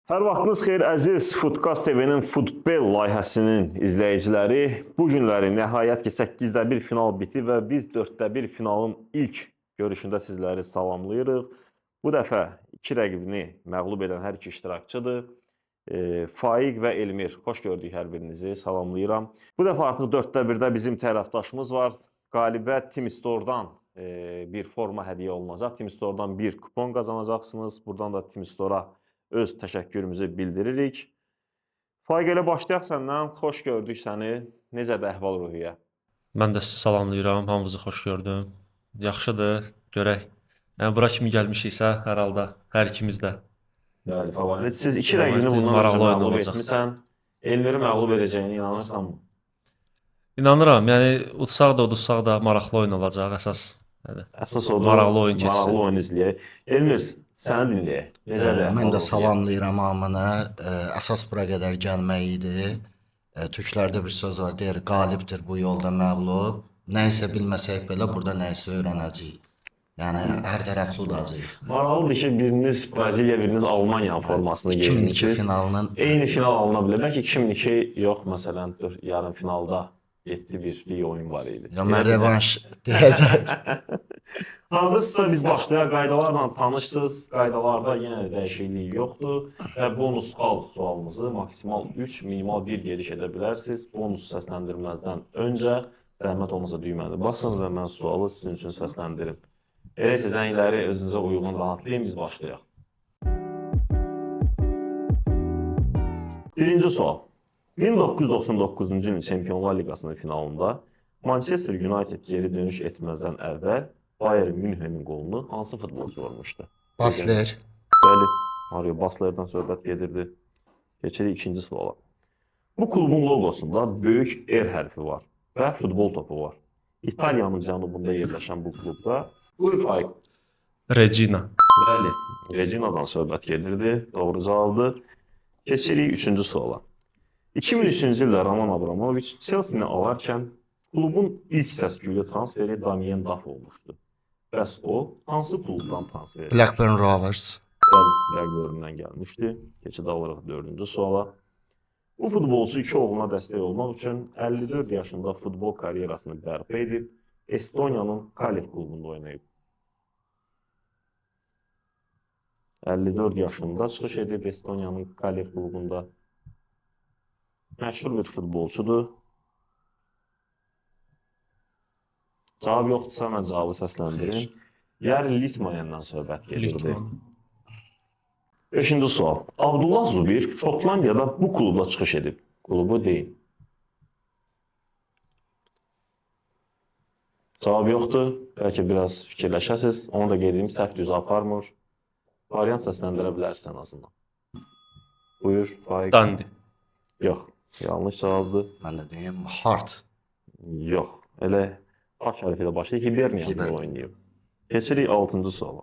Hər vaxtınız xeyir əziz Footcast TV-nin Futbel layihəsinin izləyiciləri. Bu günləri nəhayət ki 8-də 1 final bitdi və biz 4-də 1 finalın ilk görüşündə sizləri salamlayırıq. Bu dəfə iki rəqibini məğlub edən hər iki iştirakçıdır. Faiq və Elmir. Xoş gördük hər birinizi. Salamlayıram. Bu dəfə artıq 4-də 1-də bizim tərəfdaşımız var. Qalibə Team Store-dan bir forma hədiyyə olunacaq. Team Store-dan bir kupon qazanacaqsınız. Buradan da Team Store-a öz təşəkkürümüzü bildiririk. Faiq, elə başlayaq səndən. Xoş gördük səni. Necədir əhval-ruhiyyə? Mən də sizi salamlayıram, hamınızı xoş gördüm. Yaxşıdır, görək. Yəni bura kimi gəlmişiksə, hər halda hər ikimiz də. Bəli, favorit. Siz iki rəqibini bundan öncə Maraqlı oyun məğlub olacaq. etmisən. Elmiri məğlub edəcəyinə inanırsanmı? İnanıram, yəni utsaq da, udursaq da maraqlı oyun olacaq əsas. Yəni Əsas odur. Maraqlı oyun keçsin. Maraqlı oyun izləyək. Elmir, səni dinləyək. Necədir? Mən də əhval-ruhiyyə? salamlayıram hamını. Əsas bura qədər gəlmək idi. Türklərdə bir söz var, deyir, qalibdir bu yolda məğlub. Nəyisə bilməsək belə burada nəyisə öyrənəcəyik. Yəni hər tərəfli udacağıq. Maraqlıdır ki, biriniz Braziliya, biriniz Almaniya formasını 2002 geyinmisiniz. finalının Eyni final alına bilər. Bəlkə 2002 yox, məsələn, yarım finalda 7-1-lik oyun var idi. Ya mən revanş deyəcəkdim. Hazırsınızsa biz başlayaq. Qaydalarla tanışsınız. Qaydalarda yenə də dəyişiklik yoxdur və bonus xal sualınızı maksimal 3, minimal 1 gediş edə bilərsiniz. Bonus səsləndirməzdən öncə zəhmət olmasa düyməni basın və mən sualı sizin üçün səsləndirim. Elə isə zəngləri özünüzə uyğun rahatlayın, biz başlayaq. Birinci sual. 1999-cu ilin Çempionlar Liqasının finalında Manchester United geri dönüş etməzdən əvvəl Bayern Münhenin qolunu hansı futbolçu vurmuşdu? Basler. Bəli, Mario Baslerdən söhbət gedirdi. Keçirik ikinci suala. Bu klubun loqosunda böyük R hərfi var və futbol topu var. İtaliyanın cənubunda yerləşən bu klubda buyur Faiq. Regina. Bəli, Regina'dan söhbət gedirdi. Doğru cavabdır. Keçirik üçüncü suala. 2003-cü ildə Roman Abramoviç Chelsea-ni alarkən klubun ilk səs-küylü transferi Damien Duff olmuşdu. Bəs o hansı klubdan transfer edildi? Blackburn Rovers. Bəli, Blackburn'dan gəlmişdi. Keçid alırıq dördüncü suala. Bu futbolçu iki oğluna dəstək olmaq üçün 54 yaşında futbol karyerasını bərpa edib Estoniyanın Kalev klubunda oynayıb. 54 yaşında çıxış edib Estoniyanın Kalev klubunda. Məşhur bir futbolçudur. Cavab yoxdursa mən cavabı səsləndirim. Yari Litmanyandan söhbət gedirdi. Litman. Beşinci sual. Abdullah Zubir Şotlandiyada bu klubla çıxış edib. Klubu deyin. Cavab yoxdur. Bəlkə biraz fikirləşəsiz. Onu da qeyd edeyim, səhv düz aparmır. Variant səsləndirə bilərsən ən azından. Buyur, Faiq. Dandi. Yox, yanlış cavabdır. Mən də deyim Hart. Yox, elə A hərfi ilə başlayır. Hiberniyada Hibernia. oynayıb. Keçirik 6-cı suala.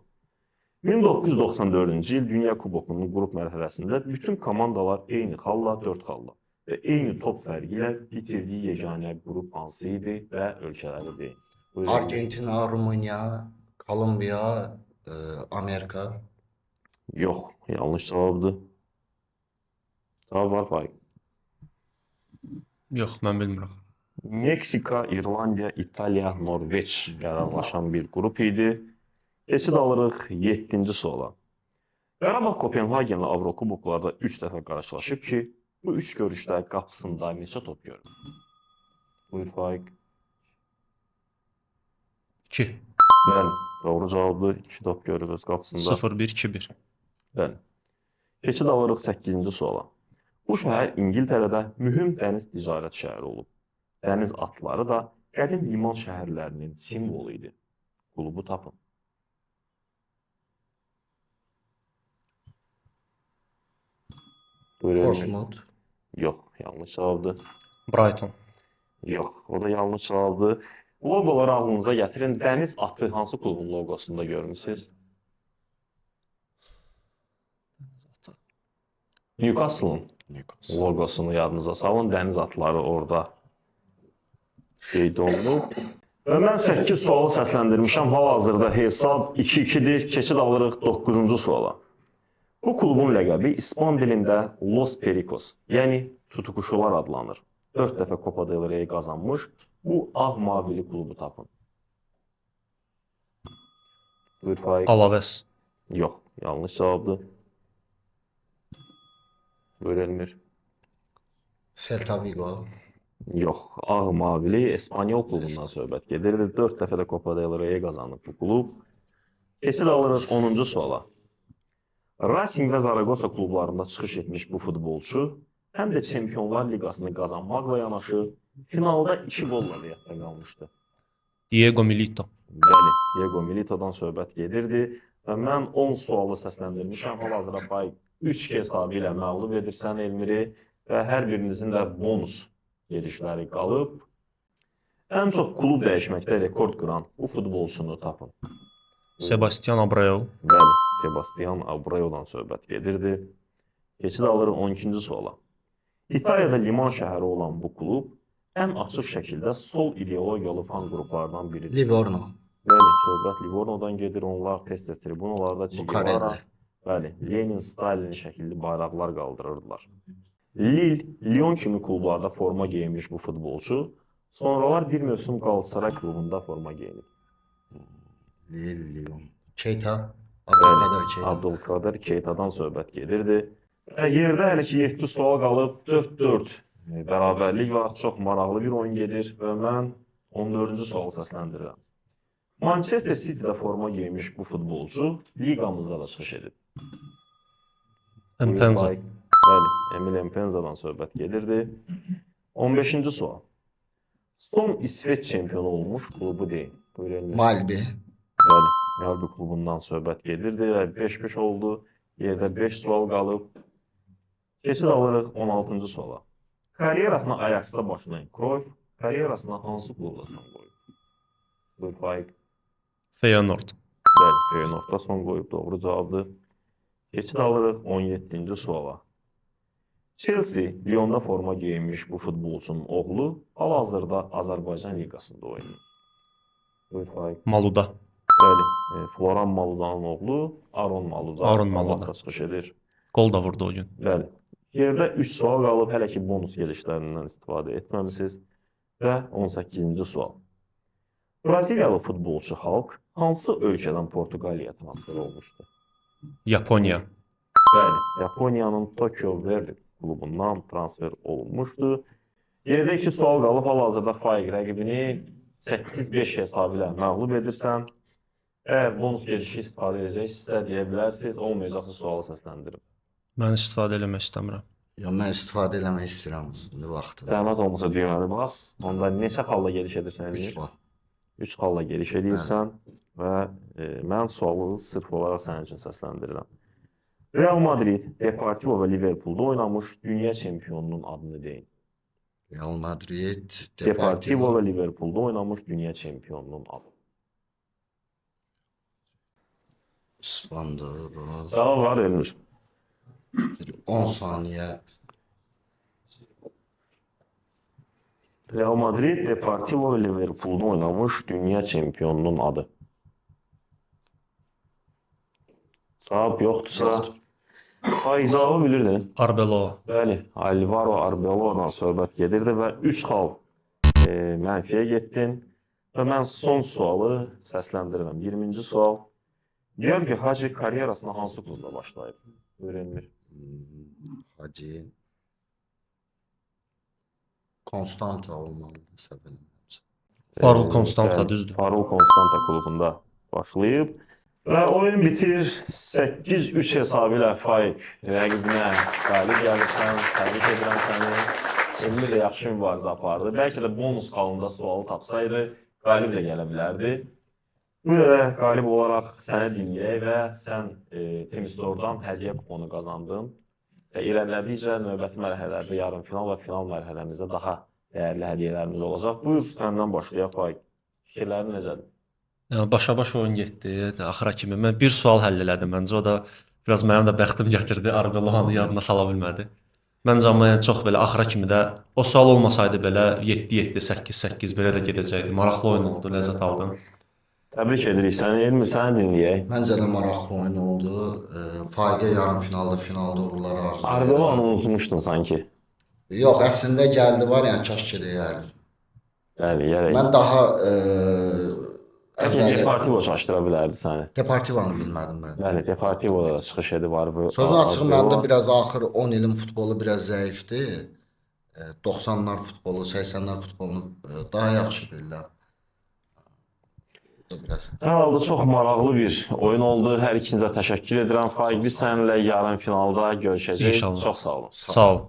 1994-cü il Dünya Kubokunun qrup mərhələsində bütün komandalar eyni xalla, 4 xalla və eyni top fərqi ilə bitirdiyi yeganə qrup hansı idi və ölkələri deyin. Buyurun. Argentina, Rumıniya, Kolumbiya, Amerika. Yox, yanlış cavabdır. Cavab var Faiq. Yox, mən bilmirəm. Meksika, İrlandiya, İtaliya, Norveç qərarlaşan bir qrup idi. Keçid alırıq 7-ci suala. Qarabağ Kopenhagenlə Avrokuboklarda 3 dəfə qarşılaşıb ki, bu 3 görüşdə qapısında neçə top görüb? Buyur Faiq. 2. Bəli, doğru cavabdır. 2 top görüb öz qapısında. 0-1, 2-1. Bəli. Keçid alırıq 8-ci suala. Bu şəhər İngiltərədə mühüm dəniz ticarət şəhəri olub. Dəniz atları da qədim liman şəhərlərinin simvolu idi. Klubu tapın. Buyurun. Portsmouth. Yox, yanlış cavabdır. Brighton. Yox, o da yanlış cavabdır. Loqoları ağlınıza gətirin. Dəniz atı hansı klubun loqosunda görmüsüz? Newcastle-ın Newcastle. loqosunu yadınıza salın. Dəniz atları orada qeyd olunub. Və mən 8 sualı səsləndirmişəm. Hal-hazırda hesab 2-2-dir. Keçid alırıq 9-cu suala. Bu klubun ləqəbi İspan dilində Los Pericos, yəni tutuquşular adlanır. 4 dəfə Copa del Rey qazanmış bu ağ-mavili klubu tapın. Buyur Faiq. Alaves. Yox, yanlış cavabdır. Buyur Elmir. Celta Vigo. Yox, ağ-mavili İspanyol klubundan söhbət gedirdi. 4 dəfə də Copa del Rey qazanıb bu klub. Keçid alırıq 10-cu suala. Racing və Zaragoza klublarında çıxış etmiş bu futbolçu həm də Çempionlar Liqasını qazanmaqla yanaşı finalda 2 qolla da yadda qalmışdı. Diego Milito. Bəli, Diego Milito'dan söhbət gedirdi və mən 10 sualı səsləndirmişəm. Hal-hazırda Faiq 3 hesabı ilə məğlub edirsən Elmiri və hər birinizin də bonus gedişləri qalıb. Ən çox klub dəyişməkdə rekord qıran bu futbolçunu tapın. Sebastian Abreu. Bəli, Sebastian Abreu'dan söhbət gedirdi. Keçid alırıq 12-ci suala. İtaliyada liman şəhəri olan bu klub ən açıq şəkildə sol ideologiyalı fan qruplardan biridir. Livorno. Bəli, söhbət Livorno'dan gedir. Onlar tez-tez tribunalarda Che Guevara, Lucarelli. bəli, Lenin, Stalin şəkilli bayraqlar qaldırırdılar. Lille, Lyon kimi klublarda forma geyinmiş bu futbolçu sonralar bir mövsüm Galatasaray klubunda forma geyinib. Lille, Lyon. Keita. Abdülkadir Keita. Abdülkadir Keita'dan söhbət gedirdi. Və yerdə hələ ki 7 sual qalıb, 4-4 bərabərlik var. Çox maraqlı bir oyun gedir və mən 14-cü sualı səsləndirirəm. Manchester City-də forma geymiş bu futbolçu liqamızda da çıxış edib. Mpenza. Bəli, Emil Mpenza'dan söhbət gedirdi. 15-ci sual. Son İsveç çempionu olmuş klubu deyin. Buyur Elmir. Malbi. Bəli, Mjällby klubundan söhbət gedirdi və 5-5 oldu. Yerdə 5 sual qalıb. Keçid alırıq 16-cı suala. Karyerasına Ajax-da başlayan Cruyff karyerasına hansı klubda son qoyub? Buyur Faiq. Feyenoord. Bəli, Feyenoordda son qoyub, doğru cavabdır. Keçid alırıq 17-ci suala. Chelsea, Lyonda forma geyinmiş bu futbolçunun oğlu hal-hazırda Azərbaycan liqasında oynayır. Buyur Faiq. Maluda. Bəli, Floran Maludanın oğlu Aron Maluda. Aron Maluda. Sabahda çıxış edir. Qol da vurdu o gün. Bəli. Yerdə 3 sual qalıb, hələ ki bonus gedişlərindən istifadə etməmisiniz. Və 18-ci sual. Braziliyalı futbolçu Hulk hansı ölkədən Portuqaliyaya transfer olmuşdu? Yaponiya. Bəli, Yaponiyanın Tokyo Verdy klubundan transfer olunmuşdu. Yerdə 2 sual qalıb, hal-hazırda Faiq rəqibini 8-5 hesabı ilə məğlub edirsən. Əgər bonus gedişi istifadə edəcəksinizsə deyə bilərsiniz, olmayacaqsa sualı səsləndirim. Mən istifadə eləmək istəmirəm. Yox, mən istifadə eləmək istəyirəm. İndi vaxtıdır. Zəhmət olmasa düyməni bas. Onda neçə xalla gediş edirsən 3 Elmir? bal. 3 xalla gediş edirsən və mən sualı sırf olaraq sənin üçün səsləndirirəm. Real Madrid, Deportivo və Liverpoolda oynamış dünya çempionunun adını deyin. Real Madrid, Deportivo Deportivo. və Liverpoolda oynamış dünya çempionunun adı. İspandır bu. Cavab var Elmir. 10 saniyə. Real Madrid, Deportivo və Liverpoolda oynamış dünya çempionunun adı. Cavab yoxdursa, Yoxdur. Ay, cavabı bilirdin. Arbeloa. Bəli, Alvaro Arbeloa'dan söhbət gedirdi və 3 xal mənfiyə getdin. Və mən son sualı səsləndirirəm. 20-ci sual. Georgi Hacı karyerasına hansı klubda başlayıb? Buyur Elmir. Hacı. Konstanta olmalıdır, səhv eləmirəmsə. Farul Konstanta Bəli, düzdür. Farul Konstanta klubunda başlayıb. Və oyun bitir. 8-3 hesabı ilə Faiq rəqibinə qalib gəlirsən. Təbrik edirəm səni. Elmir də yaxşı mübarizə apardı. Bəlkə də bonus xalında sualı tapsaydı, qalib də gələ bilərdi. Bu yerə qalib olaraq səni dinləyək və sən Temistordan hədiyyə kuponu qazandın. Və irəlilədikcə növbəti mərhələlərdə yarımfinal və final mərhələmizdə daha dəyərli hədiyyələrimiz olacaq. Buyur, səndən başlayaq Faiq. Fikirlərin necədir? Yəni başa-baş oyun getdi axıra kimi. Mən bir sual həll elədim məncə. O da biraz mənim də bəxtim gətirdi. Arbeloanı yadına sala bilmədi. Məncə amma yəni çox belə axıra kimi də o sual olmasaydı belə 7-7, 8-8 belə də gedəcəkdi. Maraqlı oyun oldu, ləzzət aldım. Təbrik edirik səni. Elmir, səni dinləyək. Məncə də maraqlı oyun oldu. Faiqə yarım finalda, finalda uğurlar arzulayıram. Arbeloanı unutmuşdun sanki. Yox, əslində gəldi var, yəni kaş ki deyərdim. Bəli, gərək. Mən daha Bəlkə əvvəli Deportivo çaşdıra bilərdi səni. Deportivonu bilmədim mən. Bəli, Deportivoda da çıxış edib Sözün açığı məndə Arbeloa. biraz axır 10 ilin futbolu biraz zəifdir. 90-lar futbolu, 80-lər futbolunu daha yaxşı bilirəm. Bu da biraz. Hər halda çox maraqlı bir oyun oldu. Hər ikinizə təşəkkür edirəm. Faiq, biz səninlə yarım finalda görüşəcəyik. İnşallah. Çox sağ olun. Sağ ol.